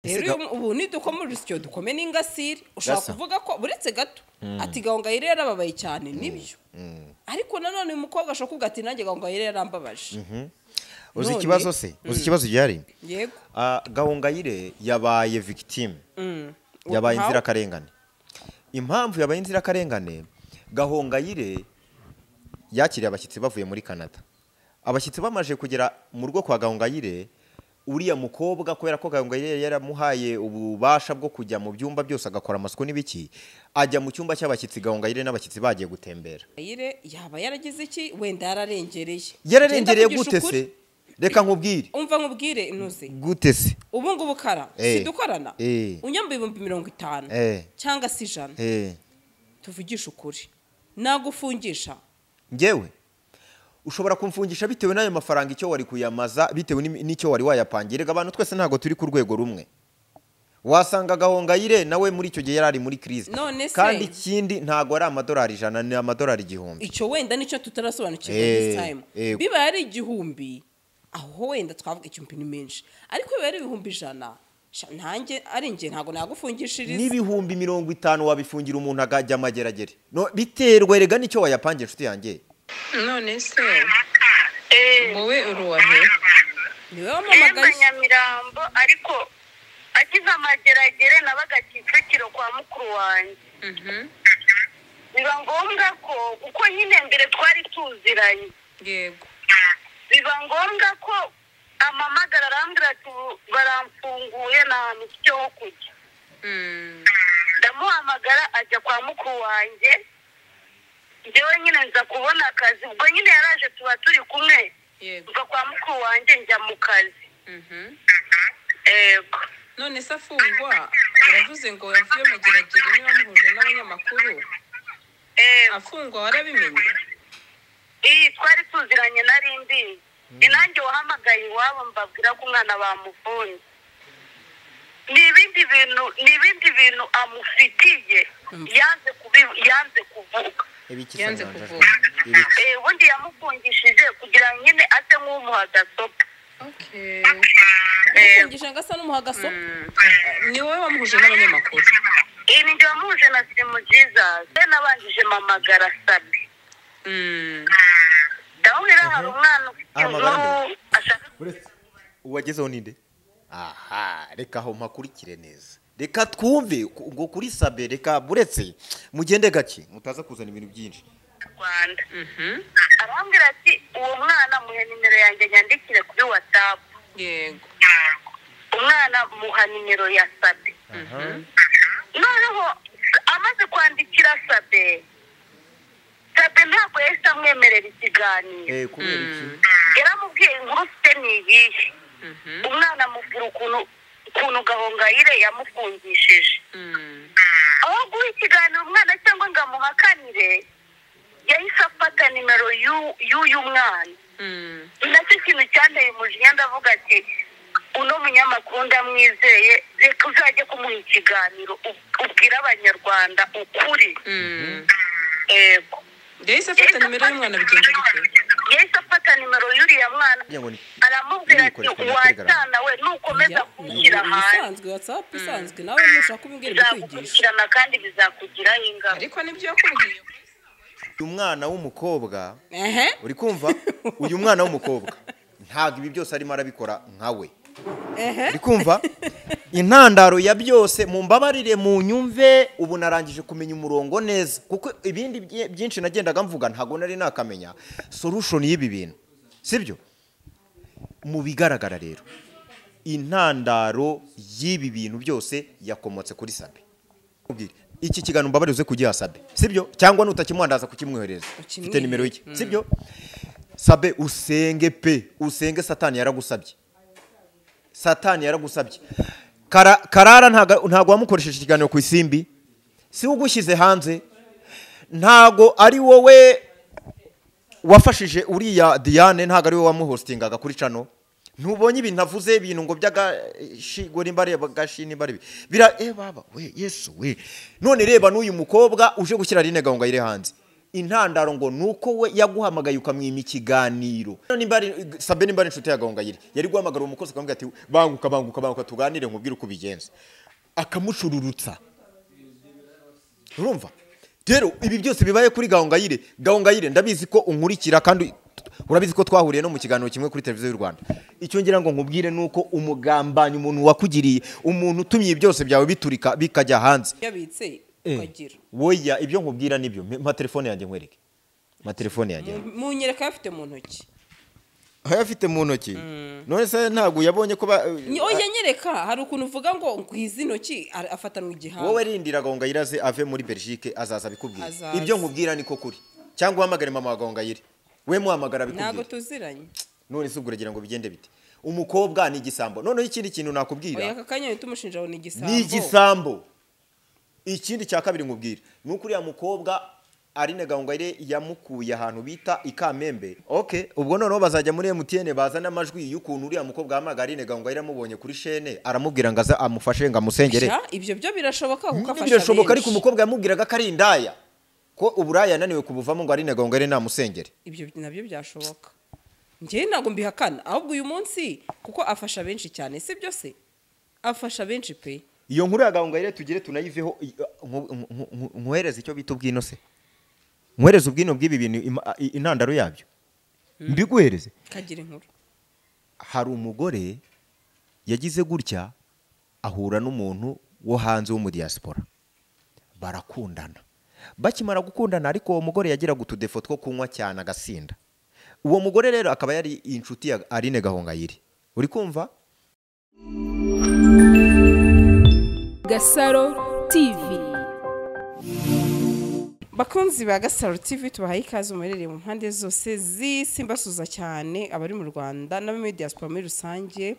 Rero ubu nidukoma urusyo dukome n'ingasire. Ushobora kuvuga ko buretse gato ati Gahongayire yarababaye cyane, nibyo, ariko nanone uyu mukobwa ashobora kuvuga ati nanjye Gahongayire yarambabaje. Uzi ikibazo se? Uzi ikibazo gihari? Yego. Gahongayire yabaye victime, yabaye inzirakarengane. Impamvu yabaye inzirakarengane, Gahongayire yakiriye abashyitsi bavuye muri Canada. Abashyitsi bamaze kugera mu rugo kwa Gahongayire, uriya mukobwa kubera ko Gahongayire yaramuhaye ububasha bwo kujya mu byumba byose agakora amasuku n'ibiki, ajya mu cyumba cy'abashyitsi Gahongayire n'abashyitsi bagiye gutembera. Gahongayire yaba yaragize iki? Wenda yararengereye. Yararengereye gute se? Reka nkubwire. Umva nkubwire ntuze. Gute se? Ubu ngubu kara sidukorana. Unyamba 50,000 cyangwa se 100. Tuvugisha ukuri. Nagufungisha. Ngewe ushobora kumfungisha bitewe n'ayo mafaranga icyo wari kuyamaza, bitewe n'icyo wari wayapangira. Rega abantu twese ntago turi ku rwego rumwe. Wasanga Gahongayire nawe muri icyo gihe yari muri crise. Kandi ikindi ntago ari amadolari 100, ni amadolari 1000. Icyo wenda nicyo tutarasobanukirwa this time. Biba ari 1000 aho wenda twavuga 1000 ni menshi, ariko biba ari 100,000 ntange ari nge ntago nagufungishiriza. N'ibihumbi 50 wabifungira umuntu akajya amageragere. No biterwa rega nicyo wayapangira inshuti yanjye. None se wowe uruwahe? Niwe wamamagaye Nyamirambo, ariko akiza amageragere nabaga Kicukiro kwa mukuru wanjye. Biba ngombwa ko kuko nyine mbere twari tuziranye. Yego. Biba ngombwa ko amamagara arambwira ati baramfunguye nta hantu mfite ho kujya. Ndamuhamagara ajya kwa mukuru wanjye. Njyewe nyine nza kubona akazi, ubwo nyine yaraje tuba turi kumwe. Mva kwa mukuru wanjye njya mu kazi. Yego. None se afungwa uravuze ngo yavuye mageragere niba muhuje n'abanyamakuru? Afungwa warabimenye? Twari tuziranye nari mbizi. Ni nanjye wahamagaye iwabo mbabwira ko umwana bamufunze. Ni ibindi bintu amufitiye yanze kuvuga. Yanze kuvuga. Ubundi yamufungishije kugira nyine ase nk'umuha gasopo. Okay. Yamufungishije ngo asa n'umuha gasopo. Ni wowe wamuhuje n'abanyamakuru? Ni njye wamuhuje na Slim Jesus. Nabanjije mamagara Sabi. Ndamubwira hari umwana ufite inkuru ashaka. Uwagezeho ninde? Aha, reka aho mpakurikire neza. Reka twumve ngo kuri Sabe, reka buretse mugende gake mutaza kuzana ibintu byinshi. Rwanda. Arambwira ati uwo mwana muhe nimero yanjye nyandikire kuri WhatsApp. Yego. Umwana muha nimero ya Sabe. Noneho amaze kwandikira Sabe, Sabe ntabwo yahise amwemerera ikiganiro. Kubera iki? Yaramubwiye inkuru ufite ni iyihe? Umwana amubwira ukuntu Gahongayire yamufungishije. Aho guha ikiganiro umwana cyangwa ngo amuhakanire, yahise afata nimero y'uyu mwana. Nacyo kintu cyanteye umujinya, ndavuga ati uno munyamakuru ndamwizeye, reka uzajye kumuha ikiganiro ubwire abanyarwanda ukuri. Yego. Yahise afata nimero y'umwana bigenda bite? Yahise afata nimero y'uriya mwana aramubwira ati wajyana we nukomeza kunshyira hanze. Isanzwe WhatsApp isanzwe nawe nushaka kubimbwira bikwigisha. Bizagukurikirana kandi bizakugiraho ingaruka. Ariko nibyo yakubwiye. Uyu mwana w'umukobwa, uri kumva? Uyu mwana w'umukobwa ntabwo ibi byose arimo arabikora nkawe. Uri kumva? Intandaro ya byose mumbabarire mu nyumve, ubu narangije kumenya umurongo neza kuko ibindi byinshi nagendaga mvuga ntago nari nakamenya solution y'ibi bintu, sibyo? Mu bigaragara rero intandaro y'ibi bintu byose yakomotse kuri Sabe. Iki kiganiro mbabarire uze kugiha Sabe, sibyo? Cyangwa nutakimuhandaza kukimwohereza, mfite nimero ye, sibyo? Sabe usenge pe, usenge, Satani yaragusabye. Satani yaragusabye. Karara ntago wamukoresheje ikiganiro ku Isimbi, si ugushyize hanze, ntago ari wowe wafashije uriya Diane, ntago ari wowe wamuhostingaga kuri channel. Ntubonye ibintu avuze, ibintu ngo by'agashigo nimbare gashi nimbare bira baba we Yesu we. None reba n'uyu mukobwa uje gushyira Aline Gahongayire hanze, Intandaro ngo nuko we yaguhamagaye ukamwima ikiganiro. Nimba ari Sabe, nimba ari inshuti ya Gahongayire, yari guhamagara uwo mukozi akamubwira ati banguka banguka banguka tuganire nkubwire uko ubigenza, akamucururutsa. Urumva rero ibi byose bibaye kuri Gahongayire. Gahongayire ndabizi ko unkurikira kandi urabizi ko twahuriye no mu kiganiro kimwe kuri televiziyo y'u Rwanda. Icyo ngira ngo nkubwire nuko umugambanyi, umuntu wakugiriye, umuntu utumye byose byawe biturika bikajya hanze, yabitse ukagira. Woya ibyo nkubwira nibyo. Mpa telefone yanjye nkwereke. Mpa telefone yanjye. Munyereka afite mu ntoki. Ayafite mu ntoki. None se ntabwo yabonye ko oya nyereka, hari ukuntu uvuga ngo ngwizi intoki afatanwa igihanga. Wowe rindira Gahongayire aze ave muri Belgique azaza bikubwira. Ibyo nkubwira niko kuri. Cyangwa uhamagare mama wa Gahongayire. We muhamagara bikubwira. Ntabwo tuziranye. None se ubwo uragira ngo bigende bite? Umukobwa ni igisambo. None ikindi kintu nakubwira. Oya kakanya tumushinja ngo ni igisambo. Ni igisambo. Ikindi cya kabiri nkubwira nuko uriya mukobwa Aline Gahongayire yamukuye ahantu bita Ikamembe. Okay, ubwo noneho bazajya muri MTN bazana amajwi y'ukuntu uriya mukobwa ahamagara Aline Gahongayire amubonye kuri chaîne aramubwira ngo aze amufashe ngo amusengere. Ibyo byo birashoboka kuko afasha. Birashoboka, ariko umukobwa yamubwiraga ko ari indaya, ko uburaya yananiwe kubuvamo ngo Aline Gahongayire namusengere. Ibyo nabyo byashoboka. Njye ntabwo mbihakana, ahubwo uyu munsi kuko afasha benshi cyane, si byo se? Afasha benshi pe. Iyo nkuru ya Gahongayire tugire tunayiveho, nkuhereze icyo bita ubwino se. Nkuhereze ubwino bw'ibi bintu, intandaro yabyo. Mbiguhereze. Kagira inkuru. Hari umugore yagize gutya ahura n'umuntu wo hanze wo mu diaspora. Barakundana. Bakimara gukundana ariko uwo mugore yagiraga utudefo two kunywa cyane agasinda. Uwo mugore rero akaba yari inshuti ya Aline Gahongayire. Uri kumva? Gasaro TV. Bakunzi ba Gasaro TV tubahaye ikaze muherereye mu mpande zose z'isi, mbasuza cyane abari mu Rwanda n'abo muri diaspora muri rusange.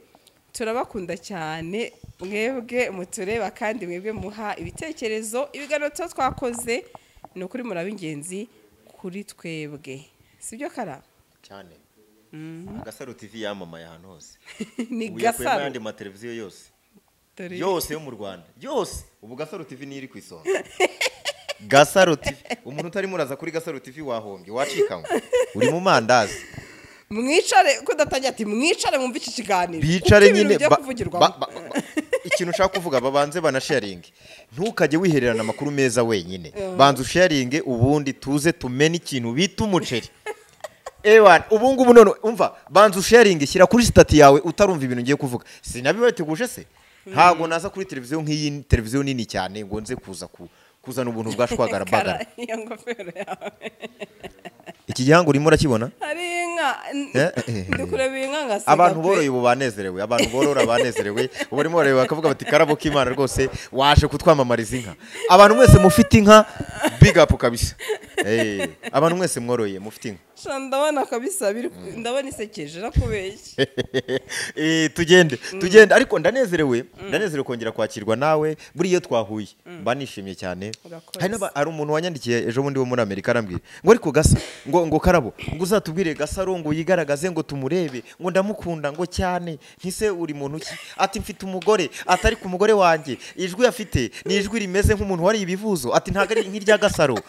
Turabakunda cyane mwebwe mutureba kandi mwebwe muha ibitekerezo, ibiganiro tuba twakoze ni ukuri muraba ingenzi kuri twebwe, sibyo Kara? Cyane. Gasaro TV yamamaye ahantu hose. Ni Gasaro yandi ma televiziyo yose yose yo mu Rwanda yose, ubu Gasaro TV ni iri ku isonga. Gasaro TV, umuntu utari muraza kuri Gasaro TV wahombye, wacikanwe, uri mu mandazi. Mwicare kudatangira ati mwicare mwumve iki kiganiro. Bicare nyine ikintu ushaka kuvuga babanze banasharinge. Ntukajye wihererana amakuru meza wenyine. Banza usharinge ubundi tuze tumene ikintu bita umuceri. Ewan, ubu ngubu none umva banza usharinge, shyira kuri stati yawe utarumva ibintu ngiye kuvuga. Sinabibateguje se? Ntago naza kuri televiziyo nk'iyi, televiziyo nini cyane ngo nze kuza kuzana ubuntu bwashwagara bagara. Iyo ngofero yawe. Iki gihango urimo urakibona? Ari inka. Ndikureba inka ngaseka. Abantu boroye ubu banezerewe, abantu borora banezerewe, ubu barimo bareba bakavuga bati karabo k'Imana rwose waje kutwamamariza inka. Abantu mwese mufite inka big up kabisa. Abantu mwese mworoye mufite inka. Ndabona kabisa ndabona isekeje nakubeshye. Tugende tugende, ariko ndanezerewe, ndanezerewe kongera kwakirwa nawe. Buri iyo twahuye mba nishimye cyane. Hari umuntu wanyandikiye ejo bundi wo muri Amerika arambwira ngo ariko Gasa ngo Karabo ngo uzatubwire Gasaro ngo yigaragaze ngo tumurebe ngo ndamukunda ngo cyane, ntise uri muntu ki? Ati mfite umugore, atari ku mugore wanjye ijwi afite ni ijwi rimeze nk'umuntu wari ibivuzo, ati ntago ari nk'irya Gasaro.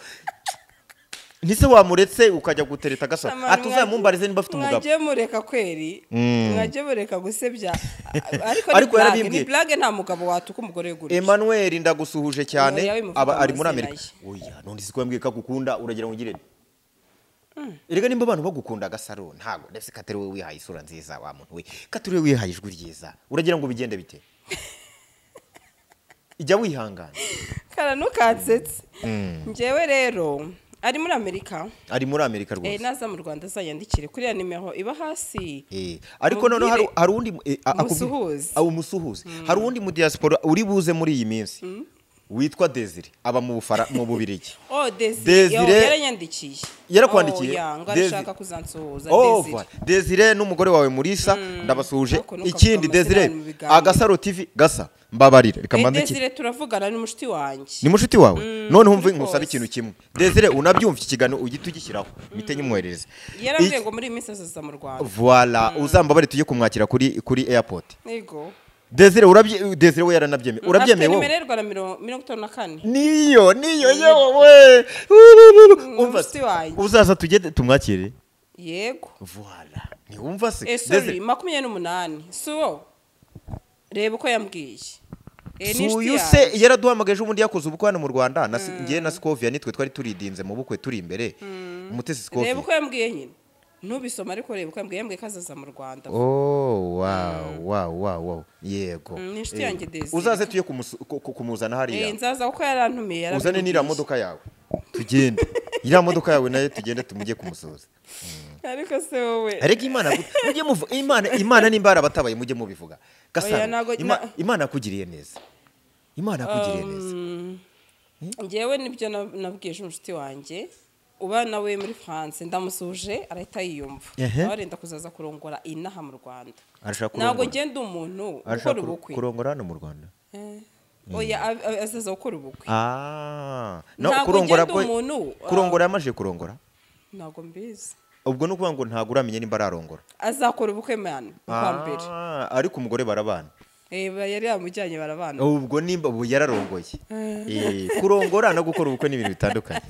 Ntise wamuretse ukajya gutereta Gasaro, ati uzamumbarize niba afite umugabo. Mwagiye mureka kweri, mwagiye mureka gusebya. Ariko ni blague, nta mugabo watuka umugore gutyo. Emmanuel ndagusuhuje cyane, aba ari muri Amerika. Oya none siko yambwiye ko agukunda, uragira ngo ugire. Erega nimba abantu bagukunda Gasaro ntago ndetse katari we wihaye isura nziza wa muntu we, katari we wihaye ijwi ryiza, uragira ngo bigende bite? Ijya wihangana. Kara ntukansetse. Njyewe rero ari muri Amerika. Ari muri Amerika rwose. Naza mu Rwanda azanyandikire kuri ya nimero iba hasi. Ariko none hari undi umusuhuze. Hari undi mu diaspora uri buze muri iyi minsi. Witwa Desire aba mu Bufara mu Bubirigi. Oh Desire yaranyandikiye. Yarakwandikiye. Oh ngashaka kuzansuhuza Desire. Desire n'umugore wawe Murisa ndabasuhuje. Ikindi Desire Agasaro TV Gasa mbabarira reka mbandike. Desire turavugana ni mushuti wanjye. Ni mushuti wawe? None humve nkusaba ikintu kimwe. Desire unabyumva ikigano ugita ugishyiraho. Mite nyimwoherereze. Yarambwiye ngo muri iyi minsi azaza mu Rwanda. Voilà, uzambabare tujye kumwakira kuri airport. Yego. Desire urabye, Desire we yaranabyemeye, urabyemeye wowe? Afite nimero y'u Rwanda 54. Niyo yewe umva, uzaza tugende tumwakire. Yego. Voilà. Ntiwumva se? Sorry, 28. So reba uko yambwiye. Suyu se yaraduhamagaje ubundi yakoze ubukwe hano mu Rwanda, ngiye na Scovia nitwe twari turidinze mu bukwe turi imbere. Umutesi Scovia. Reba uko yambwiye nyine. Ntubisoma ariko reba uko yambwiye, yambwiye kazaza mu Rwanda. Oh wow wow wow. Yego. Ni inshuti yanjye Desire. Uzaze tuye kumuzana hariya. Nzaza kuko yarantumiye yarabwiye. Uzane n'iriya modoka yawe. Tugende. Iriya modoka yawe nayo tugende tumujye kumusoza. Ariko se wowe. Ariko Imana mujye muvuga Imana nimba arabatabaye mujye mubivuga. Gasaro Imana yakugiriye neza. Imana yakugiriye neza. Ngewe nibyo nabwiye inshuti wanjye uba nawe muri France ndamusuje arahita yiyumva. Arenda kuzaza kurongora inaha mu Rwanda. Ntabwo ngenda umuntu ukora ubukwe. Kurongora hano mu Rwanda. Oya azaza gukora ubukwe. No kurongora bwo kurongora yamaje kurongora. Ntabwo mbizi. Ubwo no kuvuga ngo ntago uramenye nimba ararongora. Azakora ubukwe man kwa mbere. Ariko umugore barabana. Yari yamujyanye barabana. Ubwo nimba ubu yararongoye. Kurongora no gukora ubukwe ni ibintu bitandukanye.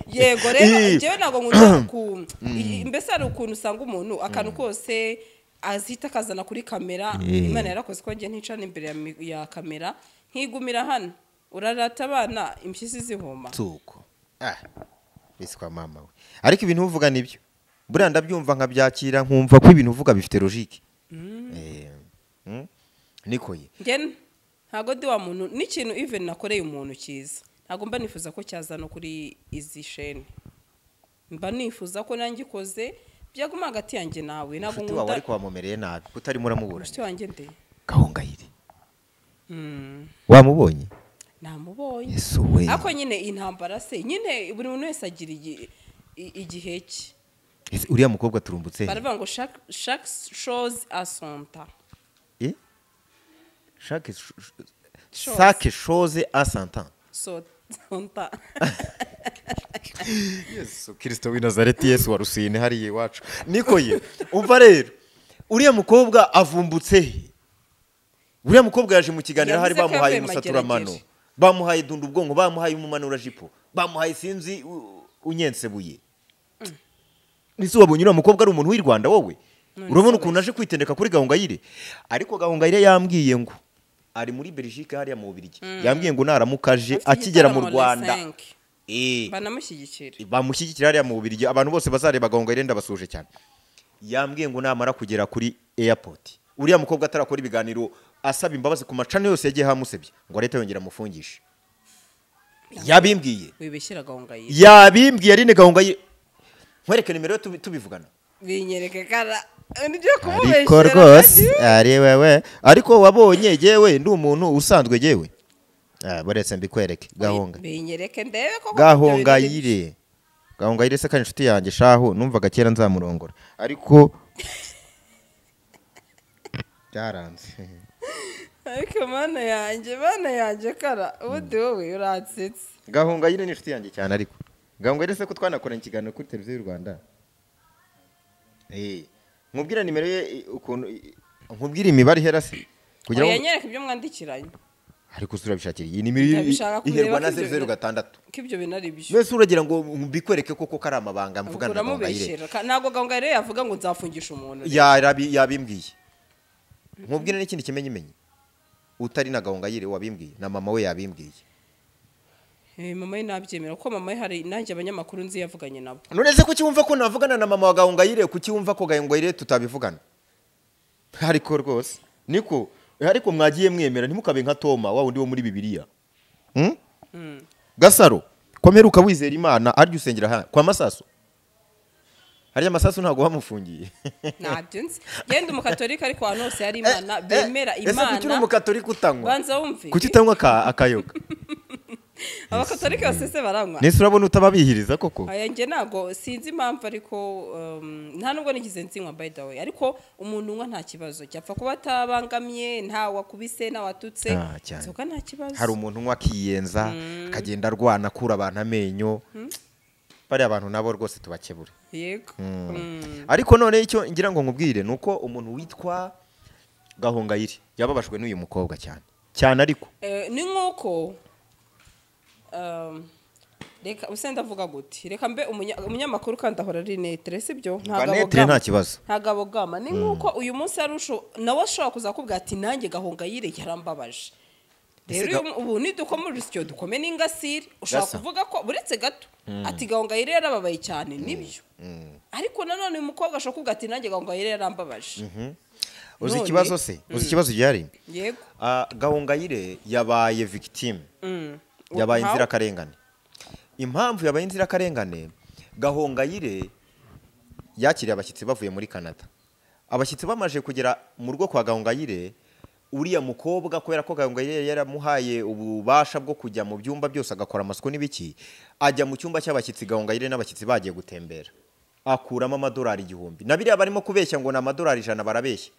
Yego rero njyewe ntago nkunda ku mbese ari ukuntu usanga umuntu akantu kose azita akazana kuri kamera. Imana yarakoze ko njye nticana imbere ya kamera nkigumira hano. Urarata abana impyisi zihoma. Tuko. Biswa mama we. Ariko ibintu uvuga nibyo. Buriya ndabyumva nkabyakira nkumva ko ibintu uvuga bifite logique. Nikoye. Ngen ntago ndi wa muntu n'ikintu even nakoreye umuntu cyiza. Ntago mba nifuza ko cyaza no kuri izi chaîne. Mba nifuza ko nangikoze byaguma hagati yanjye nawe. Ntago nkunda. Wawe ariko wamumereye nabi kutari muramubura. Inshuti wanjye nde? Gahongayire. Wamubonye? Namubonye. Ako nyine intambara se nyine buri muntu wese agira igihe cye. Uriya mukobwa turumbutse. Baravuga ngo chaque chose à son temps. Chaque chose à son temps. Son temps. Yesu Kristo w'i Nazareti, Yesu wa Rusine hariye iwacu. Nikoye. Umva rero uriya mukobwa avumbutse. Uriya mukobwa yaje mu kiganiro hari bamuhaye umusaturamano. Bamuhaye dunda ubwonko, bamuhaye umumanura jipo, bamuhaye sinzi unyensebuye. Nise wabonye uriya mukobwa ari umuntu w'i Rwanda wowe? Urabona ukuntu aje kwitendeka kuri Gahongayire. Ariko Gahongayire yambwiye ngo ari muri Belgique hariya mu Bubiligi. Yambwiye ngo naramukaje akigera mu Rwanda. Banamushyigikira. Bamushyigikira hariya mu Bubiligi. Abantu bose bazareba Gahongayire ndabasuje cyane. Yambwiye ngo namara kugera kuri airport. Uriya mukobwa atarakora ibiganiro asaba imbabazi ku macano yose yagiye hamusebye ngo leta yongera amufungishe. Yabimbwiye. Wibeshyira Gahongayire. Yabimbwiye Aline Gahongayire. Nkwereke nimero tubivugana. Binyereke kara nibyo kumubeshyera. Ariko rwose ari wewe ariko wabonye jewe ndi umuntu usanzwe jewe. Boretse mbikwereke Gahonga. Binyereke ndebe koko Gahongayire. Gahongayire se kandi inshuti yanjye shaho numvaga kera nzamurongora. Ariko byaranze. Ariko mana yanjye kara ubundi wowe uransetse. Gahongayire ni inshuti yanjye cyane ariko. Gahongayire se ko twanakoranye ikiganiro kuri televiziyo y'u Rwanda. Nkubwira nimero ye ukuntu nkubwira imibare ihera se kugira ngo yanyereke ibyo mwandikiranye. Ariko urabishakira iyi nimero iherwa na 006. Kibyo binari byo. Mbese uragira ngo mbikwereke koko kari amabanga mvugana na Gahongayire. Ntago Gahongayire yavuga ngo nzafungisha umuntu. Yabimbwiye. Nkubwira n'ikindi kimenyimenyi. Utari na Gahongayire wabimbwiye na mama we yabimbwiye. Mama we nabyemera kuko mama we hari nanjye abanyamakuru nzi yavuganye nabo. None se kuki wumva ko navugana na mama wa Gahongayire, kuki wumva ko Gahongayire tutabivugana? Ariko rwose niko ariko mwagiye mwemera ntimukabe nka Toma wa wundi wo muri Bibiliya. Gasaro komeruka wizera Imana aryo usengera ha kwa Masasu. Hariya Masasu ntago bamufungiye. Ntabyo nzi. Genda umukatolika ariko ahantu hose hari Imana bemera Imana. Ese kuki uri umukatolika utanywa? Banza wumve. Kuki utanywa akayoga? Abakatolika bose se baranywa. Nese urabona utababihiriza koko? Aya nge nago sinzi impamvu ariko nta nubwo nigize nsinywa by the way ariko umuntu unywa nta kibazo cyapfa kuba atabangamiye nta wakubise nta watutse inzoga nta kibazo. Hari umuntu unywa akiyenza akagenda arwana akura abantu amenyo. Bari abantu nabo rwose tubakebure. Yego. Ariko none icyo ngira ngo nkubwire nuko umuntu witwa Gahongayire yababajwe n'uyu mukobwa cyane cyane, ariko ni nk'uko reka usenda avuga gute, reka mbe umunyamakuru kandi ahora ari netre, sibyo? Nta kibazo, ntabwo abogama. Ni nk'uko uyu munsi ari nawe ashobora kuzakubwira ati nanjye Gahongayire yarambabaje. Rero ubu nidukoma urusyo dukome n'ingasire, ushobora kuvuga ko buretse gato ati Gahongayire yarababaye cyane, nibyo. Ariko nanone uyu mukobwa ashobora kuvuga ati nanjye Gahongayire yarambabaje. Uzi ikibazo se? Uzi ikibazo gihari? Yego. Gahongayire yabaye victime, yabaye inzirakarengane. Impamvu yabaye inzirakarengane, Gahongayire yakiriye abashyitsi bavuye muri Canada. Abashyitsi bamaje kugera mu rugo kwa Gahongayire, uriya mukobwa kubera ko Gahongayire yaramuhaye ububasha bwo kujya mu byumba byose agakora amasuku n'ibiki, ajya mu cyumba cy'abashyitsi Gahongayire n'abashyitsi bagiye gutembera, akuramo amadolari 1000. Na biriya barimo kubeshya ngo ni amadolari 100, barabeshya.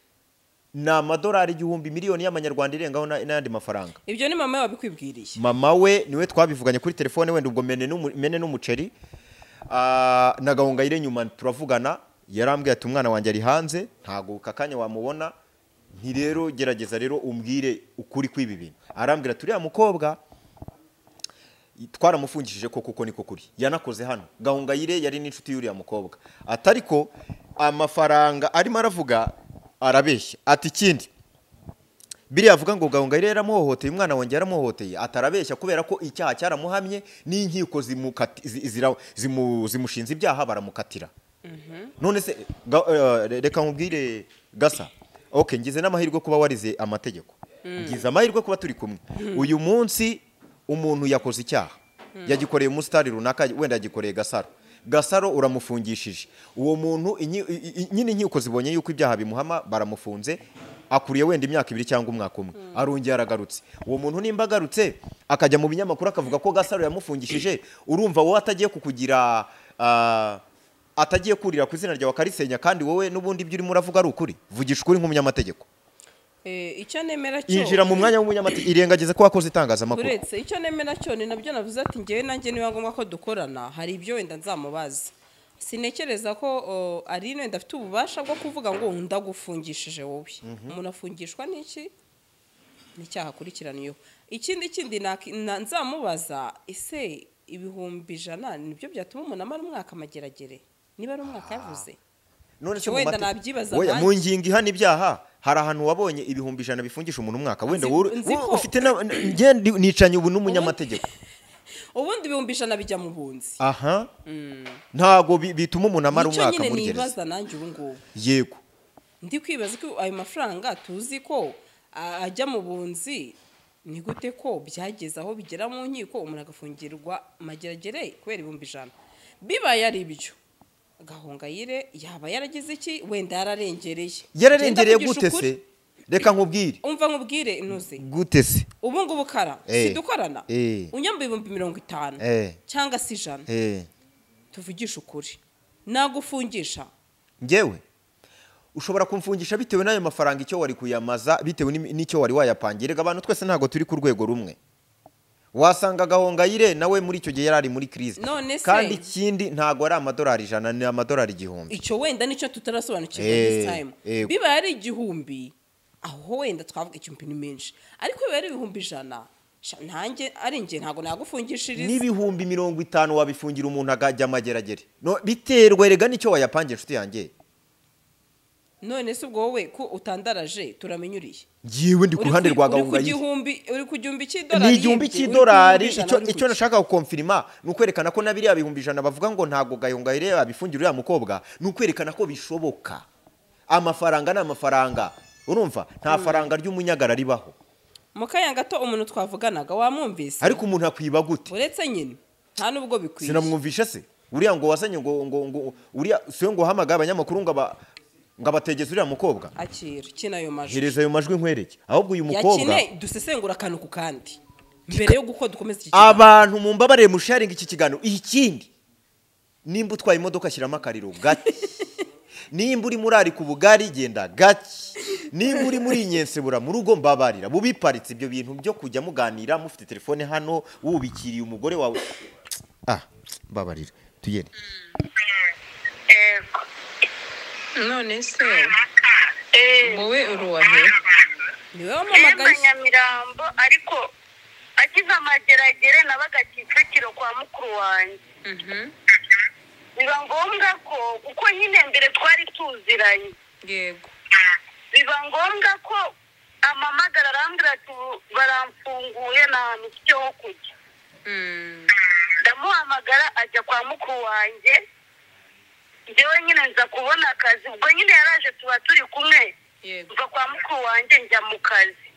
Ni amadolari 1000, miliyoni y'amanyarwanda irengaho n'ayandi mafaranga. Ibyo ni mama we wabikwibwiriye? Mama we niwe twabivuganye kuri telefone, wenda ubwo mene n'umuceri na Gahongayire nyuma turavugana, yarambwiye ati umwana wanjye ari hanze ntago kakanya wamubona, nti rero gerageza rero umbwire ukuri kw'ibi bintu. Arambwira turiya mukobwa twaramufungishije ko kuko niko kuri yanakoze hano. Gahongayire yari n'inshuti y'uriya mukobwa, atariko amafaranga arimo aravuga arabeshya. Ati ikindi biriya avuga ngo Gahongayire yaramuhohoteye, umwana wanjye yaramuhohoteye, atarabeshya kubera ko icyaha cyaramuhamye n'inkiko zimushinze ibyaha baramukatira. None se reka nkubwire Gasa, okay, ngize n'amahirwe kuba warize amategeko, ngize amahirwe kuba turi kumwe. Uyu munsi umuntu yakoze icyaha, yagikoreye umusitari runaka, wenda yagikoreye Gasaro, Gasaro uramufungishije uwo muntu, nyine inkiko zibonye yuko ibyaha bimuhama baramufunze, akuriye wenda imyaka 2 cyangwa umwaka umwe, arongera aragarutse. Uwo muntu nimba agarutse akajya mu binyamakuru akavuga ko Gasaro yamufungishije, urumva wowe atagiye kukugira atagiye kurira ku izina ryawe akarisenya, kandi wowe n'ubundi ibyo urimo uravuga ari ukuri. Vugisha ukuri nk'umunyamategeko. Icyo nemera cyo, injira mu mwanya w'umunyamategeko, irengagize ko wakoze itangazamakuru. Uretse icyo nemera cyo ni nabyo navuze ati ngewe nanjye niba ngombwa ko dukorana hari ibyo wenda nzamubaza. Sinekereza ko ari wenda afite ububasha bwo kuvuga ngo ndagufungishije wowe. Umuntu afungishwa n'iki? N'icyaha akurikiraniyeho. Ikindi nzamubaza, ese 100,000 nibyo byatuma umuntu amara umwaka amageragere? Niba ari umwaka yavuze. None se wenda nabyibaza mu ngingo ihana ibyaha hari ahantu wabonye 100,000 bifungisha umuntu umwaka? Wenda ufite nge nicanye ubu n'umunyamategeko. Ubundi 100,000 bijya mu bunzi. Aha. Ntago bituma umuntu amara umwaka muri gereza. Nibaza nanjye ubu ngubu. Yego. Ndi kwibaza ko ayo mafaranga tuzi ko ajya mu bunzi, ni gute ko byageze aho bigera mu nkiko umuntu agafungirwa mageragere kubera 100,000? Bibaye ari ibyo, Gahongayire yaba yaragize iki? Wenda yararengereye. Yararengereye gute se? Reka nkubwire. Umva nkubwire inuze. Gute se? Ubu ngubu kara sidukorana, unyambaye 50,000 cyangwa se 100, tuvugisha ukuri nagufungisha. Ngewe ushobora kumfungisha bitewe n'ayo mafaranga icyo wari kuyamaza, bitewe n'icyo wari wayapangiye. Rega abantu twese ntago turi ku rwego rumwe. Wasanga Gahongayire nawe muri icyo gihe yari muri crise. Kandi ikindi ntago ari amadolari 100, ni amadolari 1000. Icyo wenda nicyo tutarasobanukirwa this time. Biba ari 1000, aho wenda twavuga 1000 ni menshi, ariko biba ari 100,000, nanjye ari nge ntago nagufungishiriza. Ni 50,000 wabifungira umuntu akajya amageragere. No biterwa erega nicyo wayapangiye inshuti yanjye. None se ubwo wowe ko utandaraje turamenyuriye? Ngiwe ndi ku ruhande rwa Gahongayire. Uri ku gihumbi cy'idolari. Ni 1000 cy'idolari. Icyo nashaka gukonfirma ni ukwerekana ko na biriya 100,000 bavuga ngo ntago Gahongayire abifungira uriya mukobwa, ni ukwerekana ko bishoboka. Amafaranga ni amafaranga. Urumva nta faranga ry'umunyagara ribaho. Mukayanga to umuntu twavuganaga wamwumvise. Ariko umuntu akwiba gute? Uretse nyine nta nubwo bikwiye. Sinamwumvishe se? Uriya ngo wasanye ngo uriya siyo ngo hamagaye abanyamakuru ngo ngabategeza uriya mukobwa. Akira kina ayo majwi. Hereza ayo majwi nkwereke. Ahubwo uyu mukobwa yakine dusesengura akantu ku kandi mbere yo guko dukomeza iki kiganiro. Abantu mumbabarire musharinga iki kiganiro. Ikindi nimba utwaye imodoka shyiramo akariro gake. Nimba uri murari ku bugari genda gake. Nimba uri muri inyensebura mu rugo mbabarira bubiparitse ibyo bintu byo kujya muganira mufite telefone hano wubikiriye umugore wawe. Mbabarira tugende. None se wowe uruwahe? Niwe wampamagaye Nyamirambo, ariko akiva Mageragere nabaga Kicukiro kwa mukuru wanjye. Biba ngombwa ko kuko nyine mbere twari tuziranye. Yego. Biba ngombwa ko amamagara arambwira ati baramfunguye nta hantu mfite ho kujya. Ndamuhamagara ajya kwa mukuru wanjye, njyewe nyine nza kubona akazi. Ubwo nyine yaraje tuba turi kumwe. Yego. Mva kwa mukuru wanjye njya mu kazi.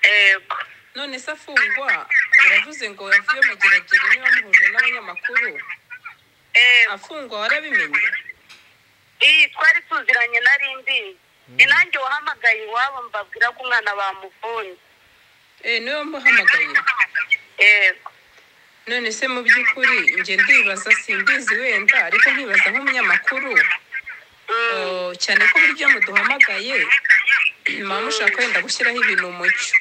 Yego. None se afungwa uravuze ngo yavuye Mageragere niba muhuje n'abanyamakuru. Afungwa warabimenye? Twari tuziranye nari mbizi. Ni nanjye wahamagaye iwabo mbabwira ko umwana bamufunze. Niwe wamuhamagaye? Yego. None se mu by'ukuri njye ndibaza, simbizi wenda, ariko nkibaza nk'umunyamakuru, cyane ko buryo muduhamagaye mama mushaka wenda gushyiraho ibintu umucyo,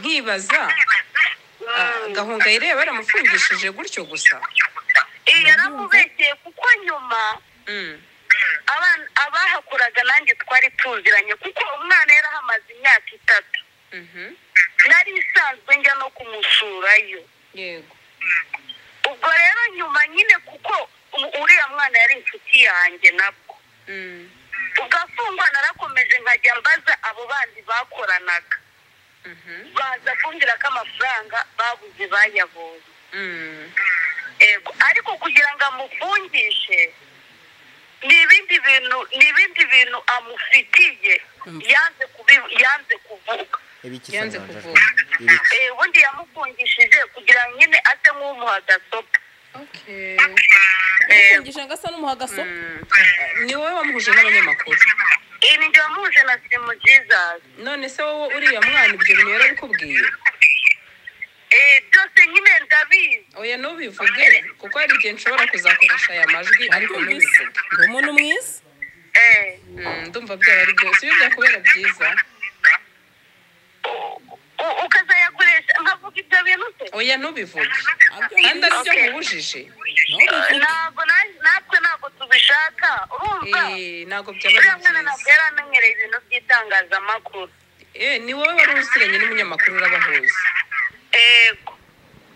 nkibaza Gahongayire baramufungishije gutyo gusa? Yaramubekeye kuko nyuma abahakoraga nanjye twari tuziranye, kuko umwana yarahamaze imyaka 3. Nari isanzwe njya no kumusurayo. Yego. Ubwo rero nyuma nyine kuko uriya mwana yari inshuti yanjye nabwo. Ubwo afungwa narakomeje nkajya mbaza abo bandi bakoranaga. Baza kumbwira ko amafaranga babuze bayabonye. Yego, ariko kugira ngo amufungishe ni ibindi bintu amufitiye yanze kuvuga. Yanze kuvuga. Ubundi yamufungishije kugira ngo nyine ase nk'umuha gasopo. Okay. Yamufungishije ngo asa n'umuha gasopo. Ni wowe wamuhuje n'abanyamakuru? Ni njye wamuhuje na Slim Jesus. None se wowe uriya mwana ibyo bintu yarabikubwiye? Byose nyine ndabizi. Oya ntubivuge kuko hari igihe nshobora kuzakoresha aya majwi, ariko ntubivuge. Ndi umuntu mwiza. Ndumva byaba ari byose iyo byakubera byiza. Ukazayakoresha nkavuga ibyo bintu se? Oya ntubivuge. Kandi aribyo mubujije. Ntabwo natwe ntabwo tubishaka, urumva? Ntabwo byaba ari byiza. Ntabwo yari amenyereye ibintu by'itangazamakuru. Ni wowe wari uziranye n'umunyamakuru urabahuza. Yego.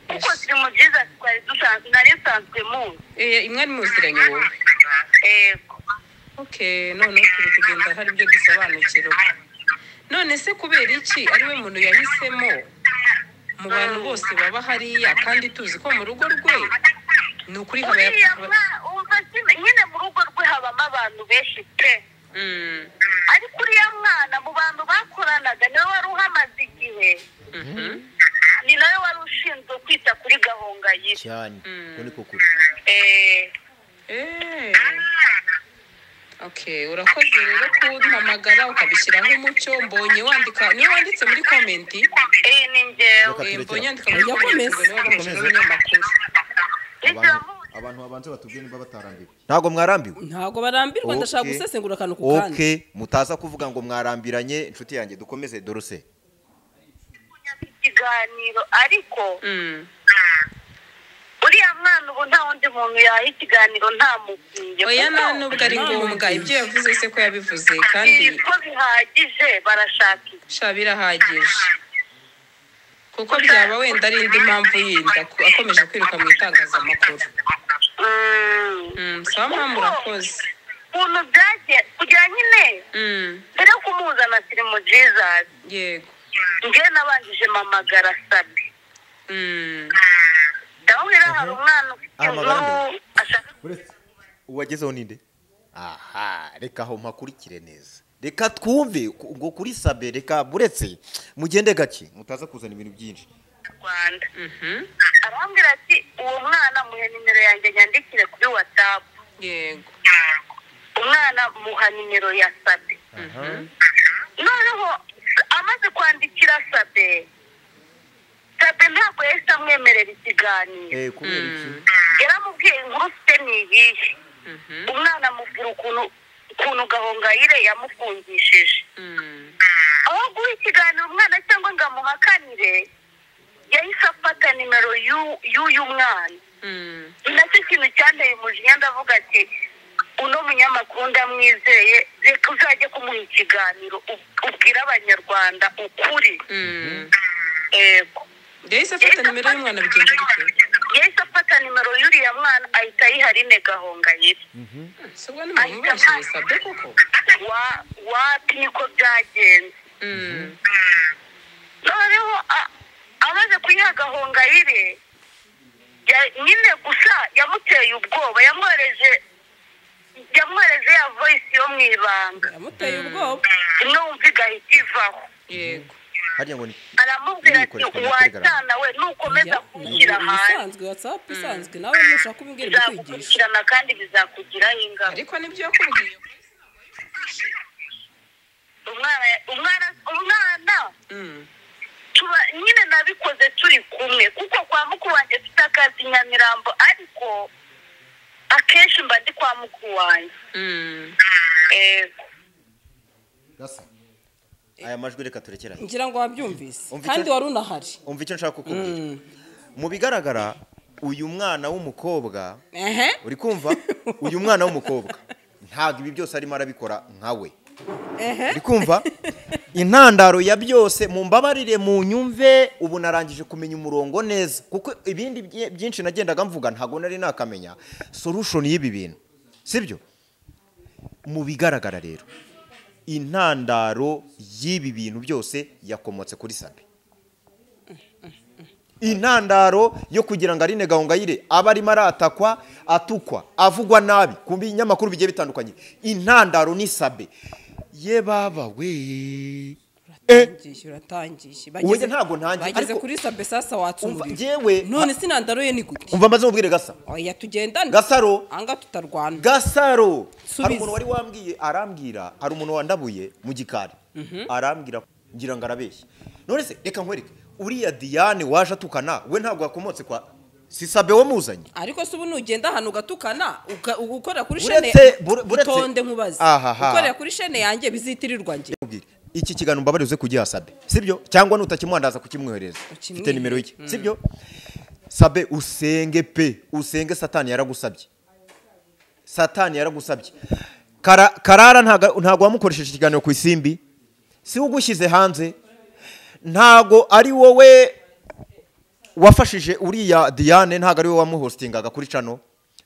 Kuko Slim Jesus twari dusanzwe, nari nsanzwe muzi. Imwe muziranye wowe. Yego. Okay, none turi kugenda hari ibyo dusobanukirwa. None se kubera iki ari we muntu yahisemo mu bantu bose baba hariya, kandi tuzi ko mu rugo rwe ni ukuri haba nyine mu rugo rwe habamo abantu benshi pe. Ariko uriya mwana mu bantu bakoranaga niwe wari uhamaze igihe. Ni nawe wari ushinzwe kwita kuri Gahongayire cyane. Ko kuri Okay, urakoze rero kumpamagara ukabishyiraho umucyo. Mbonye wandika, niyo wanditse muri comment. Ni njyewe. Mbonye wandika muri comment ngo niwe wamuhuje n'abanyamakuru. Abantu babanze batubwiye niba batarambiwe. Ntago mwarambiwe? Ntago barambirwa, ndashaka gusesengura akantu ku kandi. Okay, mutaza kuvuga ngo mwarambiranye. Inshuti yanjye dukomeze dorose ikiganiro, ariko uriya mwana ubu nta wundi muntu yaha ikiganiro ntamubwiye. Oya nta nubwo ari ngombwa, ibyo yavuze se ko yabivuze kandi ko bihagije, barashaka sha birahagije, kuko byaba wenda ari indi mpamvu yindi akomeje kwiruka mu itangazamakuru. Sawa mama, murakoze. Ukuntu byagiye kugira nyine mbere yo kumuhuza na Slim Jesus. Yego. Njye nabanjije mamagara Sabi. Ndamubwira hari umwana ufite inkuru ashaka. Uwagezeho ninde? Aha, reka aho mpakurikire neza. Reka twumve ngo kuri Sabe, reka buretse mugende gake mutaza kuzana ibintu byinshi. Rwanda. Arambwira ati uwo mwana muhe nimero yanjye nyandikire kuri WhatsApp. Yego. Umwana muha nimero ya Sabe. Noneho amaze kwandikira Sabe, Sabe ntabwo yahise amwemerera ikiganiro. Kubera iki? Yaramubwiye inkuru ufite ni iyihe? Umwana amubwira ukuntu Gahongayire yamufungishije. Aho guha ikiganiro umwana cyangwa ngo amuhakanire, yahise afata nimero y'uyu mwana. Nacyo kintu cyanteye umujinya, ndavuga ati Uno munyamakuru ndamwizeye, reka uzajye kumuha ikiganiro ubwire abanyarwanda ukuri. Yego. Yahise afata nimero y'umwana bigenda bite? Yahise afata nimero y'uriya mwana ahita ayiha Aline Gahongayire. Se ubwo ni mubashye Sabe koko? Wapi niko byagenze. Noneho amaze kuyiha Gahongayire nyine gusa yamuteye ubwoba, yamwohereje ya voice yo mu ibanga. Yamuteye ubwoba. Imwe wumva igahita ivaho. Yego. Aramubwira ati wajyana we nukomeza kumushyira hanze. Isanzwe WhatsApp isanzwe nawe nushaka kumbwira ibikwigisha. Bizagukurikirana kandi bizakugiraho ingaruka. Ariko nibyo yakubwiye. Umwana tuba nyine nabikoze turi kumwe kuko kwa mukuru wanjye mfite akazi Nyamirambo, ariko akenshi mba ndi kwa mukuru wanjye. Aya majwi reka turekeranye. Ngira ngo wabyumvise kandi wari unahari. Umva icyo nshaka kukubwira. Mu bigaragara uyu mwana w'umukobwa uri kumva, uyu mwana w'umukobwa ntabwo ibi byose arimo arabikora nkawe. Uri kumva intandaro ya byose, mumbabarire mu nyumve, ubu narangije kumenya umurongo neza kuko ibindi byinshi nagendaga mvuga ntago nari nakamenya solution y'ibi bintu, sibyo? Mu bigaragara rero intandaro y'ibi bintu byose yakomotse kuri Sabe. Intandaro yo kugira ngo Aline Gahongayire aba arimo aratakwa, atukwa, avugwa nabi ku binyamakuru bigiye bitandukanye, intandaro ni Sabe. Ye baba we uratangiye bageze ntago ntangiye bageze kuri Sabe sasa watsumurira none sinandaro ye ni gute? Umva maze mubwire Gasa. Oya tugendane Gasaro anga tutarwana. Gasaro hari umuntu wari wambwiye arambwira, hari umuntu wandabuye mu gikari arambwira ngira ngo arabeshye. None se reka nkwereke uriya Diane waje atukana we ntabwo yakomotse kwa si Sabe wo muzanye. Ariko se ubu nugenda ahantu ugatukana ukora kuri shene utonde nkubaze ukorera kuri shene yanjye bizitirirwa nge. Iki kiganiro mbabarire uze kugiha Sabe, sibyo? Cyangwa nutakimuhandaza kukimwohereza mfite nimero ye, sibyo? Sabe usenge pe, usenge, Satani yaragusabye. Satani yaragusabye. Karara ntago wamukoresheje ikiganiro ku Isimbi, si ugushyize hanze, ntago ari wowe wafashije uriya Diane, ntago ari wowe wamuhostingaga kuri channel.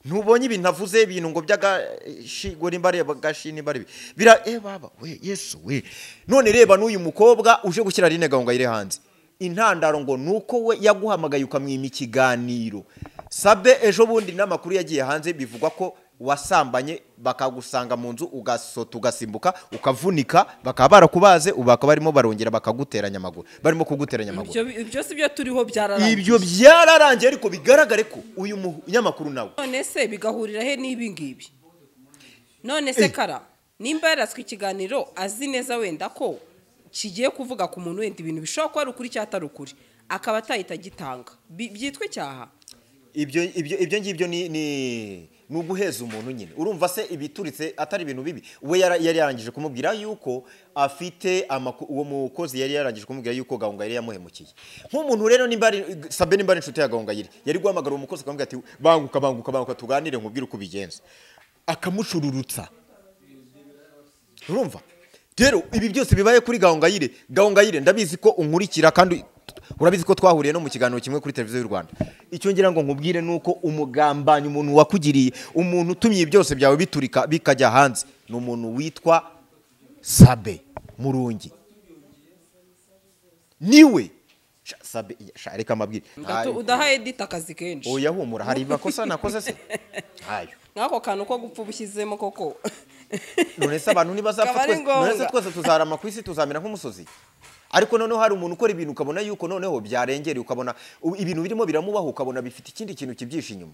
Ntubonye ibintu avuze ibintu ngo by'agashigo nimbare bagashi nimbare bira baba we Yesu we. None reba n'uyu mukobwa uje gushyira Aline Gahongayire hanze, intandaro ngo nuko we yaguhamagaye ukamwima ikiganiro. Sabe ejo bundi n'amakuru yagiye hanze bivugwa ko wasambanye bakagusanga mu nzu ugasota ugasimbuka ukavunika, bakaba barakubaze ubaka barimo barongera bakaguteranya amaguru, barimo kuguteranya amaguru. Ibyo si byo turiho byararangiye. Ibyo byararangiye ariko bigaragare ko uyu munyamakuru nawe none se bigahurira he n'ibi ngibi? None se Kara nimba yaratswe ikiganiro azi neza wenda ko kigiye kuvuga ku muntu wenda ibintu bishobora kuba ari ukuri cyatari ukuri akaba atahita gitanga, byitwe cyaha? Ibyo ngibyo ni nuguheza umuntu nyine. Urumva se ibituritse atari ibintu bibi. We yari yarangije kumubwira yuko afite uwo mukozi yari yarangije kumubwira yuko Gahongayire yamuhemukiye. Nk'umuntu rero nimba ari Sabe nimba ari inshuti ya Gahongayire, yari guhamagara uwo mukozi akamubwira ati banguka banguka banguka tuganire nkubwire uko bigenza, akamucururutsa. Urumva rero ibi byose bibaye kuri Gahongayire. Gahongayire ndabizi ko unkurikira kandi urabizi ko twahuriye no mu kiganiro kimwe kuri televiziyo y'u Rwanda. Icyo ngira ngo nkubwire nuko umugambanyi, umuntu wakugiriye, umuntu utumye byose byawe biturika bikajya hanze, ni umuntu witwa Sabe Murungi. Niwe Sabe reka amabwire udaha edit akazi kenshi. Oya humura hari makosa nakoze se hayo nkako kantu ko gupfa ubushyizemo koko. None se abantu ntibazapfa twese, none se twese tuzarama ku isi tuzamera nk'umusozi. Ariko noneho hari umuntu ukora ibintu ukabona yuko noneho byarengera, ukabona ibintu birimo biramubaho, ukabona bifite ikindi kintu kibyishe inyuma,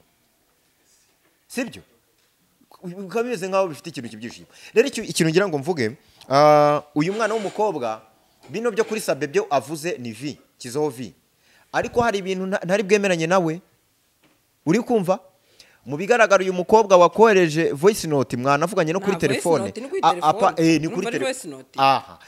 sibyo? Ukabimeze nkaho bifite ikintu kibyishe inyuma. Rero ikintu ngira ngo mvuge, uyu mwana w'umukobwa bino byo kuri Sabe byo avuze ni vi kizoho vi, ariko hari ibintu ntari bwemeranye nawe. Uri kumva mu bigaragara uyu mukobwa wakohereje voice note mwanavuganye no kuri telefone,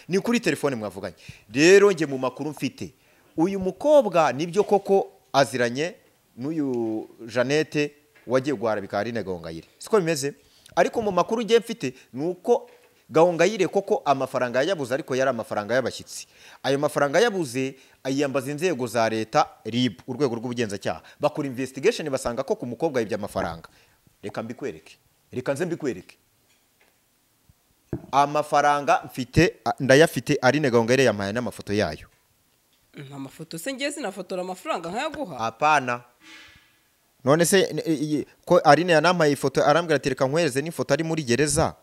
ni kuri telefone mwavuganye. Rero nge mu makuru mfite uyu mukobwa nibyo koko aziranye n'uyu Jeannette wagiye guharabika Aline Gahongayire, siko bimeze? Ariko mu makuru ngiye mfite ni uko Gahongayire koko amafaranga yayabuze, ariko yari amafaranga y'abashyitsi. Ayo mafaranga yabuze ayiyambaza inzego za leta, RIB, urwego rw'ubugenzacyaha, bakora investigation basanga ko ku mukobwa yibye amafaranga. Reka mbikwereke, reka nze mbikwereke. Amafaranga mfite ndayafite, Aline Gahongayire yampaye n'amafoto yayo. Amafoto se ngiye sinafotora amafaranga nkayaguha? Hapana. None se ko Aline yanampaye ifoto arambwira ati reka nkwereze n'ifoto ari muri gereza.